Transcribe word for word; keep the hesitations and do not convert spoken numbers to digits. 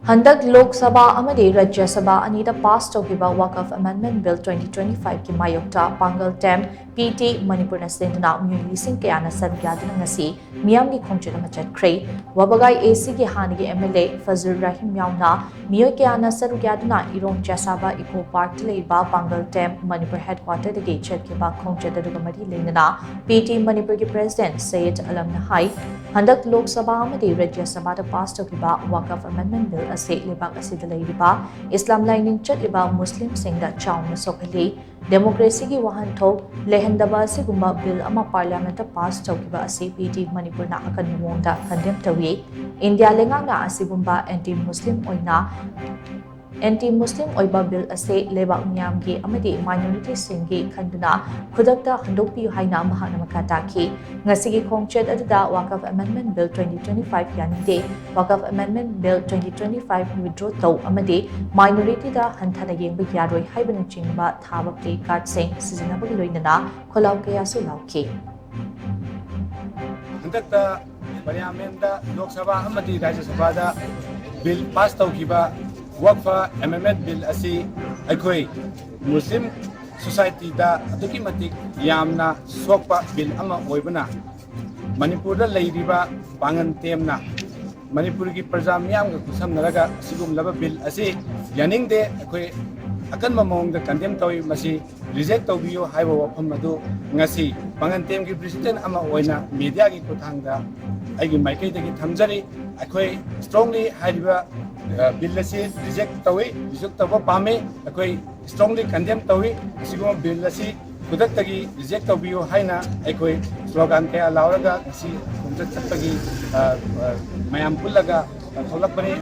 ꯍꯟꯗꯛ ꯂꯣꯛ ꯁꯚꯥ ꯑꯃꯗꯤ ꯔꯥꯖ꯭ꯌ ꯁꯚꯥ ꯑꯅꯤꯗ ꯄꯥꯁ ꯇꯧꯈꯤꯕ ꯋꯥꯀꯐ ꯑꯦꯃꯦꯟꯗꯃꯦꯟꯠ ꯕꯤꯜ ꯇ꯭ꯋꯦꯟꯇꯤ ꯇ꯭ꯋꯦꯟꯇꯤ ꯐꯥꯏꯚꯀꯤ ꯃꯥꯌꯣꯛꯇ ꯄꯥꯡꯒꯜ ꯇꯦꯝ ꯄꯤ ꯇꯤ ꯃꯅꯤꯄꯨꯔꯅ ꯁꯤꯟꯗꯨꯅ ꯃꯤꯑꯣꯏ ꯂꯤꯁꯤꯡ ꯀꯌꯥꯅ ꯁꯔꯨꯛ ꯌꯥꯗꯨꯅ ꯉꯁꯤ ꯃꯤꯌꯥꯝꯒꯤ ꯈꯣꯡꯆꯠ ꯑꯃ ꯆꯠꯈ꯭ꯔꯦ꯫ ꯋꯥꯕꯒꯥꯏ ꯑꯦ ꯁꯤꯒꯤ ꯍꯥꯟꯅꯒꯤ ꯑꯦꯝ ꯑꯦꯜ ꯑꯦ ꯐꯖꯨꯔ ꯔꯍꯤꯝ ꯌꯥꯎꯅ ꯃꯤꯑꯣꯏ ꯀꯌꯥꯅ ꯁꯔꯨꯛ ꯌꯥꯗꯨꯅ ꯏꯔꯣꯡ ꯆꯦꯁꯥꯕ ꯏꯀꯣ ꯄꯥꯔꯛꯇ ꯂꯩꯕ ꯄꯥꯡꯒꯜ ꯇꯦꯝ ꯃꯅꯤꯄꯨꯔ ꯍꯦꯗꯀ꯭ꯋꯥꯇꯔꯗꯒꯤ ꯆꯠꯈꯤꯕ ꯈꯣꯡꯆꯠ ꯑꯗꯨꯒ ꯃꯔꯤ ꯂꯩꯅꯅ ꯄꯤ ꯇꯤ ꯃꯅꯤꯄꯨꯔꯒꯤ ꯄ꯭ꯔꯦꯁꯤꯗꯦꯟꯠ ꯁꯩꯌꯗ ꯑꯂꯝꯅ ꯍꯥꯏ, ꯍꯟꯗꯛ ꯂꯣꯛ ꯁꯚꯥ ꯑꯃꯗꯤ ꯔꯥꯖ꯭ꯌ ꯁꯚꯥꯗ ꯄꯥꯁ ꯇꯧꯈꯤꯕ ꯋꯥꯀꯐ ꯑꯦꯃꯦꯟꯗꯃꯦꯟꯠ ꯕꯤꯜ ꯑꯁꯤ ꯂꯩꯕꯥꯛ ꯑꯁꯤꯗ ꯂꯩꯔꯤꯕ ꯏꯁꯂꯥꯝ ꯂꯥꯏꯅꯤꯡ ꯆꯠꯂꯤꯕ ꯃꯨꯁꯂꯤꯝꯁꯤꯡꯗ ꯆꯥꯎꯅ ꯁꯣꯛꯍꯜꯂꯤ꯫ ꯗꯦꯃꯣꯀ꯭ꯔꯦꯁꯤꯒꯤ ꯋꯥꯍꯟꯊꯣꯛ ꯂꯩꯍꯟꯗꯕ ꯑꯁꯤꯒꯨꯝꯕ ꯕꯤꯜ ꯑꯃ ꯄꯥꯔꯂꯤꯌꯥꯃꯦꯟꯠꯇ ꯄꯥꯁ ꯇꯧꯈꯤꯕ ꯑꯁꯤ ꯄꯤ ꯇꯤ ꯃꯅꯤꯄꯨꯔꯅ ꯑꯀꯟꯕ ꯃꯑꯣꯡꯗ ꯀꯟꯗꯦꯝ ꯇꯧꯏ꯫ ꯏꯟꯗꯤꯌꯥ ꯂꯩꯉꯥꯛꯅ ꯑꯁꯤꯒꯨꯝꯕ ꯑꯦꯟꯇꯤ ꯃꯨꯁꯂꯤꯝ ꯑꯣꯏꯅ ꯑꯦꯟꯇꯤ ꯃꯨꯁꯂꯤꯝ ꯑꯣꯏꯕ ꯕꯤꯜ ꯑꯁꯤ ꯂꯩꯕꯥꯛ ꯃꯤꯌꯥꯝꯒꯤ ꯑꯃꯗꯤ ꯃꯥꯏꯅꯣꯔꯤꯇꯤꯁꯤꯡꯒꯤ ꯈꯟꯗꯨꯅ ꯈꯨꯗꯛꯇ ꯍꯟꯗꯣꯛꯄꯤꯌꯨ ꯍꯥꯏꯅ ꯃꯍꯥꯛꯅ ꯃꯈꯥ ꯇꯥꯈꯤ꯫ ꯉꯁꯤꯒꯤ ꯈꯣꯡꯆꯠ ꯑꯗꯨꯗ Waqf amendment bill twenty twenty five ꯌꯥꯅꯤꯡꯗꯦ, Waqf amendment bill twenty twenty five withdraw ꯇꯧ ꯑꯃꯗꯤ ꯃꯥꯏꯅꯣꯔꯤꯇꯤꯗ ꯍꯟꯊꯅ ꯌꯦꯡꯕ ꯌꯥꯔꯣꯏ ꯍꯥꯏꯕꯅꯆꯤꯡꯕ ꯊꯥꯕ ꯄ꯭ꯂꯦ ꯀꯥꯔꯗꯁꯤꯡ ꯁꯤꯖꯤꯟꯅꯕꯒ ꯂꯣꯏꯅꯅ ꯈꯣꯜꯂꯥꯎ ꯀꯌꯥꯁꯨ ꯂꯥꯎꯈꯤ꯫ ꯍꯟꯗꯛꯇ ꯄꯥꯔꯂꯤꯌꯥꯃꯦꯟꯠꯇ ꯂꯣꯛ ꯁꯚꯥ ꯑꯃꯗꯤ ꯔꯥꯖ꯭ꯌ ꯁꯚꯥꯗ ꯕꯤꯜ ꯄꯥꯁ ꯇꯧꯈꯤꯕ ꯋꯛꯐ ꯑꯦꯃꯦꯟꯗꯃꯦꯟꯠ ꯕꯤꯜ ꯑꯁꯤ ꯑꯩꯈꯣꯏ ꯃꯨꯁꯂꯤꯝ ꯁꯣꯁꯥꯏꯇꯤꯗ ꯑꯗꯨꯛꯀꯤ ꯃꯇꯤꯛ ꯌꯥꯝꯅ ꯁꯣꯛꯄ ꯕꯤꯜ ꯑꯃ ꯑꯣꯏꯕꯅ ꯃꯅꯤꯄꯨꯔꯗ ꯂꯩꯔꯤꯕ ꯄꯥꯡꯒꯟ ꯇꯦꯝꯅ ꯃꯅꯤꯄꯨꯔꯒꯤ ꯄ꯭ꯔꯖꯥ ꯃꯤꯌꯥꯝꯒ ꯈꯨꯠꯁꯝꯅꯔꯒ ꯑꯁꯤꯒꯨꯝꯂꯕ ꯕꯤꯜ ꯑꯁꯤ ꯌꯥꯅꯤꯡꯗꯦ, ꯑꯩꯈꯣꯏ ꯑꯀꯟꯕ ꯃꯑꯣꯡꯗ ꯀꯟꯗꯦꯝ ꯇꯧꯏ꯫ ꯃꯁꯤ ꯔꯤꯖꯦꯛ ꯇꯧꯕꯤꯌꯨ ꯍꯥꯏꯕ ꯋꯥꯐꯝ ꯑꯗꯨ ꯉꯁꯤ ꯄꯥꯡꯒꯟ ꯇꯦꯝꯒꯤ ꯄ꯭ꯔꯦꯁꯤꯗꯦꯟꯠ ꯑꯃ ꯑꯣꯏꯅ ꯃꯤꯗꯤꯌꯥꯒꯤ ꯈꯨꯠꯊꯥꯡꯗ ꯑꯩꯒꯤ ꯃꯥꯏꯀꯩꯗꯒꯤ ꯊꯝꯖꯔꯤ꯫ ꯑꯩꯈꯣꯏ ꯁ꯭ꯇꯔꯣꯡꯂꯤ ꯍꯥꯏꯔꯤꯕ, ꯑ, ꯕꯤꯜ ꯑꯁꯤ ꯔꯤꯖꯦꯛ ꯇꯧꯏ, ꯔꯤꯖꯦꯛ ꯇꯧꯕ ꯄꯥꯝꯃꯤ꯫ ꯑꯩꯈꯣꯏ ꯁ꯭ꯇꯔꯣꯡꯂꯤ ꯀꯟꯗꯦꯝ ꯇꯧꯏ꯫ ꯑꯁꯤꯒꯨꯝꯕ ꯕꯤꯜ ꯑꯁꯤ ꯈꯨꯗꯛꯇꯒꯤ ꯔꯤꯖꯦꯛ ꯇꯧꯕꯤꯌꯨ ꯍꯥꯏꯅ ꯑꯩꯈꯣꯏ ꯁ꯭ꯂꯣꯒꯥꯟ ꯀꯌꯥ ꯂꯥꯎꯔꯒ ꯉꯁꯤ ꯈꯣꯡꯆꯠ ꯆꯠꯄꯒꯤ, ꯑ, ꯑ, ꯃꯌꯥꯝ ꯄꯨꯜꯂꯒ ꯊꯣꯛꯂꯛꯄꯅꯤ꯫